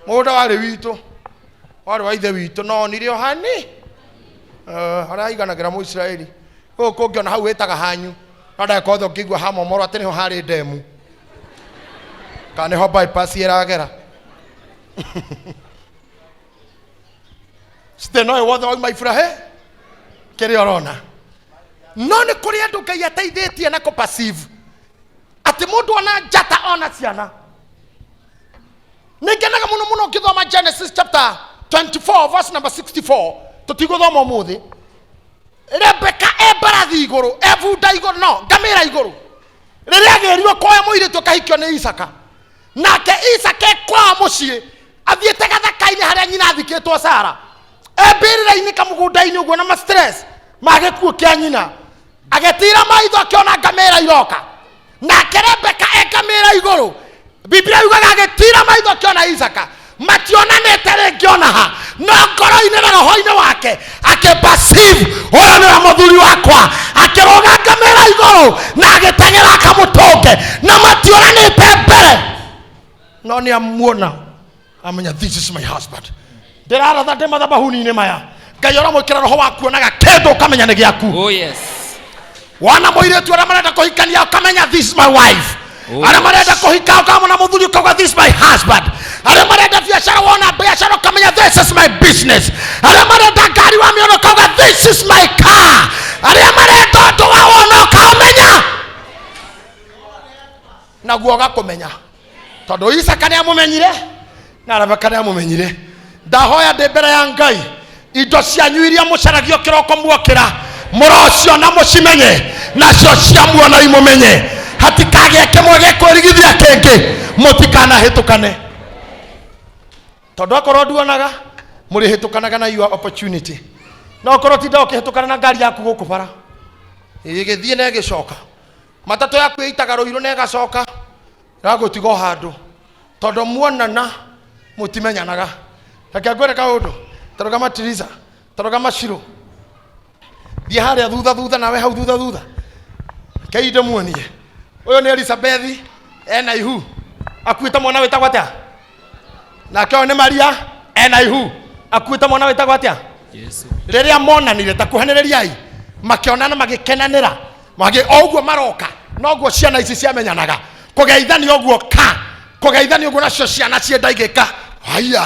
Mũgũnda warĩ witũ, warĩ wa ithe witũ, no onire o hani. Harĩa haiganagĩra Mũisiraeli gũkũ kũngĩ, ona hau wĩtaga hanyu, no ndagĩka othe ũngĩigua hamomorwo atĩ nĩho harĩ ndemu kana nĩho bypass ĩragera. Thĩna ũyũ wothe wauma Iburahĩ kĩrĩa ũrona. No nĩ kũrĩ andũ Ngai ateithĩtie na kũ-perceive atĩ mũndũ ona njata, ona ciana. Nĩ ngenaga mũno mũno ngĩthoma Genesis chapter 24 verse number 64. Tũtigũthoma ũmũthĩ. Rebeka e mbarathi igũrũ, e bunda igũrũ, no ngamĩra igũrũ, rĩrĩa agĩrirwo kuoya mũirĩtu akahikio nĩ Isaka. Nake Isaka e kwao mũciĩ, athiĩte gathaka-inĩ harĩa nyina athikĩtwo Sara. Embĩrĩra-inĩ kamũgũnda-inĩ ũguo na ma stress ma gĩkuũ kĩa nyina, agĩtira maitho akĩona ngamĩra iroka, nake Rebeka e ngamĩra igũrũ. Biblia yugaga agĩtira maitho akĩona Isaka, mationanĩte rĩngĩ ona ha, no ngoro-inĩ na roho-inĩ wake akĩperceive ũyũ nĩwe mũthuri wakwa. Akĩrũga ngamĩra igũrũ na agĩteng'era akamũtũnge, na mationanĩte mbere, no nĩ amuona amenya this is my husband. Ndĩraratha ndĩ mathabahuni-inĩ maya, Ngai ũramwĩkĩra roho wa kuonaga kĩndũ ũkamenya nĩ gĩaku. Oh yes. Wana mũirĩtu arĩa marenda kũhikania ũkamenya this is my wife. Oh, Arĩa marenda yes. kũhika ũkamona mũthuri ũkauga this is my husband. Arĩa marenda biacara wona biacara ũkamenya this is my business. Arĩa marenda ngari wamĩona ũkauga this is my car. Arĩa marenda ũndũ wa wona ũkaũmenya, naguo ũgakũmenya, tondũ Isaka nĩ amũmenyire na Rebeka nĩ amũmenyire. Ndahoya ndĩ mbere ya Ngai, indo cianyu iria mũcaragio kĩroko muokĩra mũrociona mũcimenye, nacio ciamuona imũmenye, hatikagĩe kĩmwe gĩkwĩrigithia kĩngĩ, mũtikanahĩtũkane, tondũ akorwo nduonaga mũrĩhĩtũkanaga na your opportunity. No okorwo tinda ũkĩhĩtũkana na ngari yaku gũkũ bara ĩgĩthiĩ na ĩgĩcoka, matatũ yaku ĩitaga rũirũ na ĩgacoka ĩgagũtiga o handũ, tondũ muonana mũtimenyanaga. Reke ngwĩre kaũndũ, tarũgama Tiriza, tarũgama Shiro, thiĩ harĩa thutha thutha, nawe hau thutha thutha, kei ndĩmuonie. Ũyũ nĩ Elizabethi ena ihu, akuĩte mwana wĩtagwo atĩa? Nake ũyũ nĩ Maria ena ihu, akuĩte mwana wĩtagwo atĩa? Yesu. Rĩrĩa monanire, ta kuhanĩrĩriai, makĩonana magĩkenanĩra, magĩ o ũguo maroka noguo ciana ici ciamenyanaga, kũgeithania ũguo ka kũgeithania ũguo, nacio ciana cienda igĩka haya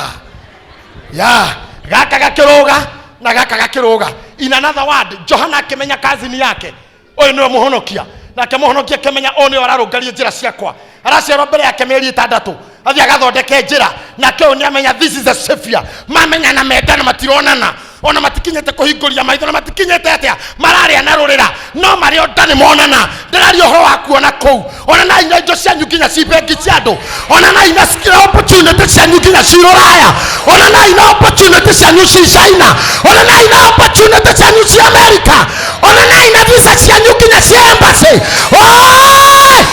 ya gaka gakĩrũga na gaka gakĩrũga. In another word, Johana akĩmenya kazini yake ũyũ nĩwe mũhonokia, nake mũhonokia akĩmenya ũyũ nĩwe ararũngaria njĩra ciakwa, araciarwo mbere yake mĩeri 6 athiĩ agathondeke njĩra, nake ũyũ nĩamenya this is the savior. Mamenyana, mendana, matironana ona matikinyĩte kũhingũria maitho na matikinyĩte atĩa, mararĩa na rũrĩra, no marĩ o nda nĩ monana. Ndĩraria ũhoro wa kuona kũu. Ona na inya indo cianyu nginya ci bengi cia andũ, ona na inya opportunity cianyu nginya ci rũraya, ona na inya opportunity cianyu ci China, ona na inya opportunity cianyu ci America, ona na inya visa cianyu nginya ci embassy. Oi!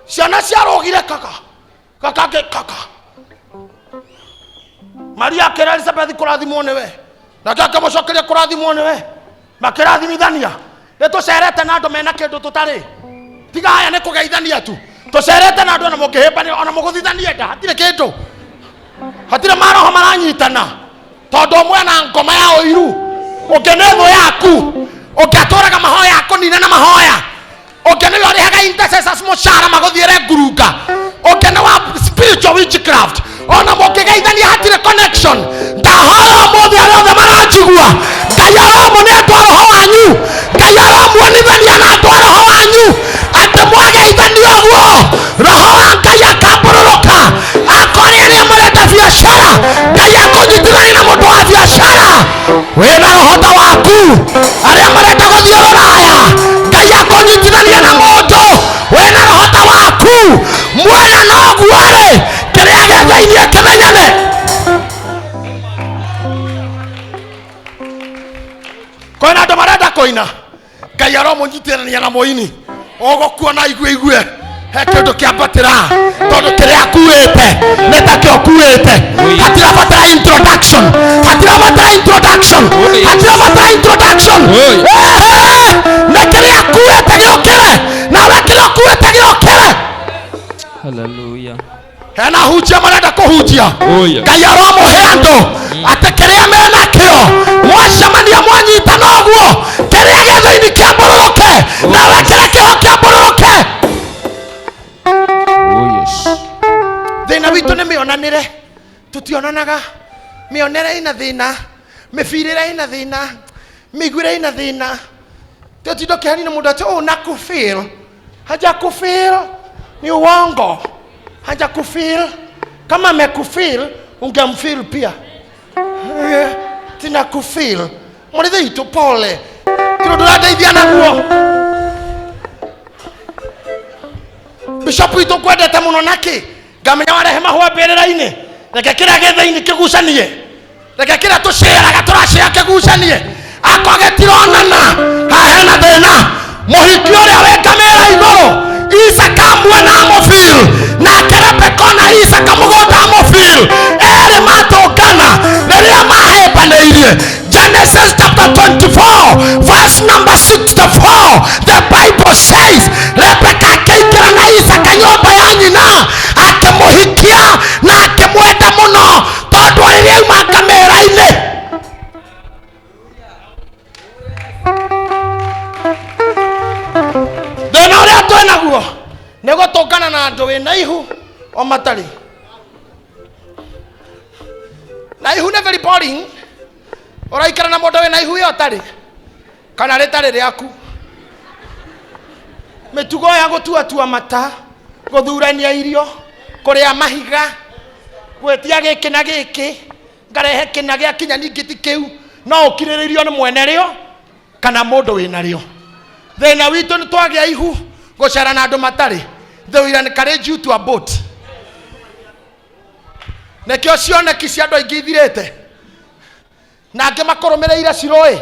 Ciana ciarũgire kaka kaka kaka. Maria akĩra Elizabeth, kũrathimwo nĩwe, nake akĩmũcokeria, kũrathimwo nĩwe. Makĩrathimithania. Nĩ tũcerete na andũ mena kĩndũ tũtarĩ, tiga haya nĩ kũgeithania tu. Tũcerete na andũ ona mũngĩhĩmbania ona mũgũthithanie nda, hatirĩ kĩndũ, hatirĩ maroho maranyitana, tondũ ũmwe na ngoma ya ũiru, ũngĩ nĩ thũ yaku, ũngĩ atũraga mahoya akũnine na mahoya, ũngĩ nĩwe ũrĩhaga intercessors mũcara magũthiĩre ngurunga, ũngĩ nĩ wa spiritual witchcraft. Ona mũngĩgeithania hatirĩ connection. Ndahoya ũmũthĩ arĩa othe maranjigua, Ngai aramũ nĩ andũ a roho wanyu, Ngai aramuonithania na andũ a roho wanyu atĩ mwageithania ũguo roho wa Ngai akambũrũrũka. Akore arĩa marenda biacara, Ngai akũnyitithania na mũndũ wa biacara wĩna roho ta waku. Arĩa marenda gũthiĩ rũraya, Ngai akũnyitithania na mũndũ wĩna roho ta waku. Mwena noguo rĩ, kĩrĩa gĩ thĩiniĩ kĩmenyane. Kwĩna andũ marenda kũina, Ngai aromũnyitithania na mũini ũgũkuona igue igue he kĩndũ kĩambatĩra, tondũ kĩrĩa akuĩte nĩ takĩo kuĩte. Hatirabatara introduction, hatirabatara introduction, hatirabatara introduction. Ehe, nĩ kĩrĩa akuĩte gĩũkĩre, nawe kĩrĩa ũkuĩte gĩũkĩre. Hallelujah. Hena hunjia marenda kũhunjia. Oh, yeah. Ngai aromũhe andũ atĩ kĩrĩa menakĩo mwacemania mwanyitana ũguo, kĩrĩa gĩ thĩinĩ kĩambũrũrũke, nawe kĩrĩa kĩho kĩambũrũrũke. Oh yes. Thĩna witũ nĩ mĩonanĩre, tũtionanaga. Mĩonere ĩna thĩna, mĩbirĩre ĩna thĩna, mĩiguĩre ĩna thĩna. Tũtinda kĩhanina mũndũ atĩ ũũ nakufeel, haja kufeel ni uongo, haja kufeel. Kama amekufeel ungemfeel pia. Tina kufeel mũrĩthi itũ, pole, tondũ ndũrandeithia naguo. Bishop witũ kwendete mũno nakĩ. Ngai Ngamenya warehe mahũa mbĩrĩra-inĩ, reke kĩrĩa gĩ thĩinĩ kĩgucanie, reke kĩrĩa tũcĩaraga tũracĩa kĩgucanie. Akwa gĩtironana, haha hena thĩna. Mũhiki ũrĩa wĩ ngamĩra igũrũ, Isaka muona amũfeel, nake Rebeka ona Isaka mũgũnda amũfeel, erĩ matũngana rĩrĩa mahĩmbanĩirie. Genesis chapter 24 verse number 64, the Bible says Rebeka akĩingĩra na Isaka nyũmba ya nyina, akĩmũhikia na akĩmwenda mũno, tondũ rĩrĩa auma ngamĩra-inĩ. Thĩna ũrĩa twĩ naguo nĩ gũtũngana na andũ wĩna ihu o matarĩ na ihu. Nĩ very boring ũraikara na mũndũ wĩna ihu ĩyo ũtarĩ kana rĩtarĩ rĩaku. Mĩtugo ya gũtuatua mata, gũthurania irio, kũrĩa mahiga, gwĩtia gĩkĩ na gĩkĩ, ngarehe kĩna gĩa kinya, ningĩ ti kĩu no ũkirĩrĩirio nĩ mwene rĩo kana mũndũ wĩna rĩo. Thĩna witũ nĩ twagĩa ihu gũcera na andũ matarĩ. They will encourage you to abort. Nĩkĩo cioneki cia andũ aingĩ ithirĩte na angĩ makũrũmĩrĩire cirũĩ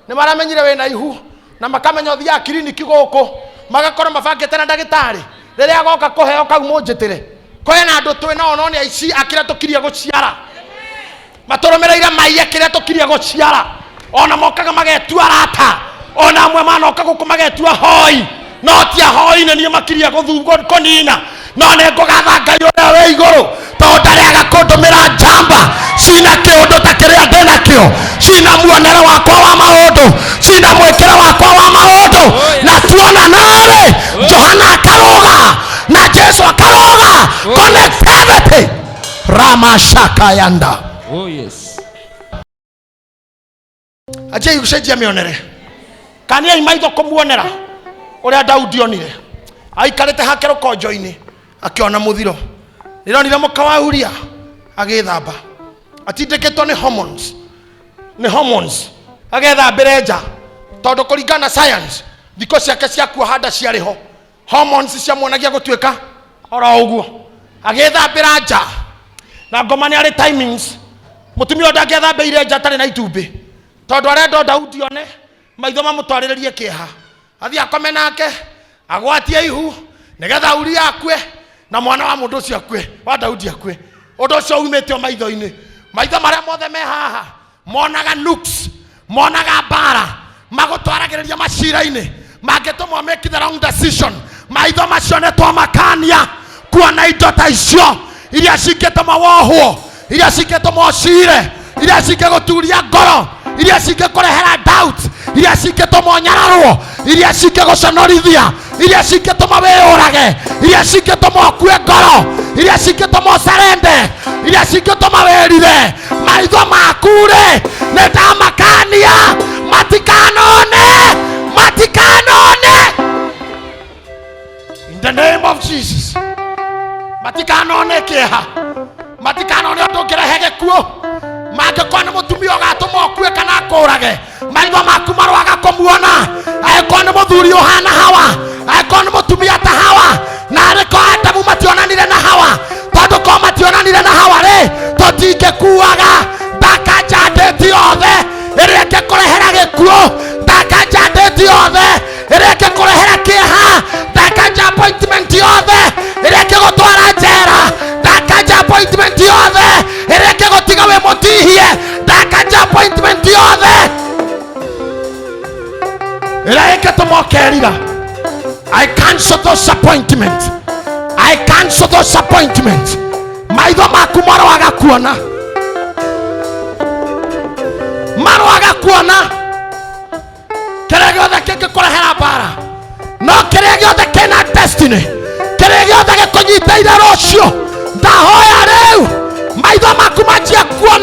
nĩ maramenyire wĩna ihu na makamenya ũthiaga kiriniki gũkũ, magakorwo mabangĩte na ndagĩtarĩ rĩrĩa agoka kũheo kau mũnjĩtĩre. Kwĩna andũ twĩ nao no nĩ aici akĩrĩa tũkirie gũciara, matũrũmĩrĩire maiye kĩrĩa tũkirie gũciara. Ona mokaga magetua arata, ona amwe manoka gũkũ magetua hoi, no ti ahoi, nĩ niĩ makirie kũnina. No nĩ ngũgatha Ngai ũrĩa wĩ igũrũ, tondũ ndarĩaga kũndũmĩra njamba cina kĩũndũ ta kĩrĩa ndĩ nakĩo, cina muonere wakwa wa maũndũ, cina mwĩkĩre wakwa wa maũndũ. Na tuona narĩ Johana akarũga na Jesu akarũga. Connectivity ramashakayanda. Oh yes. Anjai gũcenjia mĩonere. Kaniai maitho kũmuonera ũrĩa Daudi onire aikarĩte hake rũkonjo-inĩ, akĩona mũthiro. Nĩronire mũka wa Uria agĩthamba, atindĩkĩtwo nĩ hormones, nĩ hormones, agethambĩre nja, tondũ kũringana na science thikũ ciake cia kuoha nda ciarĩ ho. Hormones ciamuonagia gũtuĩka oro ũguo, agĩthambĩra nja. Na ngoma nĩ arĩ timings. Mũtumia ũyũ ndangĩethambĩire nja atarĩ na itumbĩ, tondũ arenda o Daudi one maitho mamũtwarĩrĩrie kĩeha, athiĩ akome nake, agwatie ihu, nĩgetha Uria akue na mwana wa mũndũ ũcio akue, wa Daudi akue. Ũndũ ũcio umĩte o maitho-inĩ. Maitho marĩa mothe me haha monaga nukes, monaga mbara, magũtwaragĩrĩria macira-inĩ mangĩtũmwo make the wrong decision. Maitho macio nĩ twamakania kuona indo ta icio iria cingĩtũma wohwo, iria cingĩtũma ũcire, iria cingĩgũturia ngoro, iria cingĩkũrehera doubt, iria cingĩtũma ũnyararwo, iria cingĩgũconorithia, iria cingĩtũma wĩyũrage, iria cingĩtũma ũkue ngoro, iria cingĩtũma ũcarende, iria cingĩtũma wĩrire. Maitho maku rĩ, nĩ ndamakania matikanone, matikanone, in the name of Jesus. Matikanone kĩeha, matikanone ũndũ ũngĩrehe gĩkuũ. Mangĩkorwo nĩ mũtumia ũgatũma ũkue kana akũrage, maitho maku marwaga kũmuona. Angĩkorwo nĩ mũthuri ũhana Hawa, angĩkorwo nĩ mũtumia ta Hawa, na arĩkorwo Adamu mationanire na Hawa, tondũ korwo mationanire na Hawa rĩ, tũtingĩkuaga. Ndakanja ndĩti yothe ĩrĩa ĩngĩkũrehera gĩkuũ, ndakanja ndĩti yothe ĩrĩa ĩngĩkũrehera kĩeha, ndakanja appointment yothe ĩrĩa ĩngĩgũtwara njera, ndakanja appointment yothe ĩrĩa ĩngĩgũtiga wĩ mũtihie, ndakanja appointment yothe ĩrĩa ĩngĩtũma ũkerira. I cancel those appointment. I cancel those appointment. Maitho maku maroaga kuona, maroaga kuona kĩrĩa gĩothe kĩngĩkũrehera mbara. No kĩrĩa gĩothe kĩna destiny, kĩrĩa gĩothe gĩkũnyitĩire rũciũ, ndahoya rĩu maitho maku manjie kuona.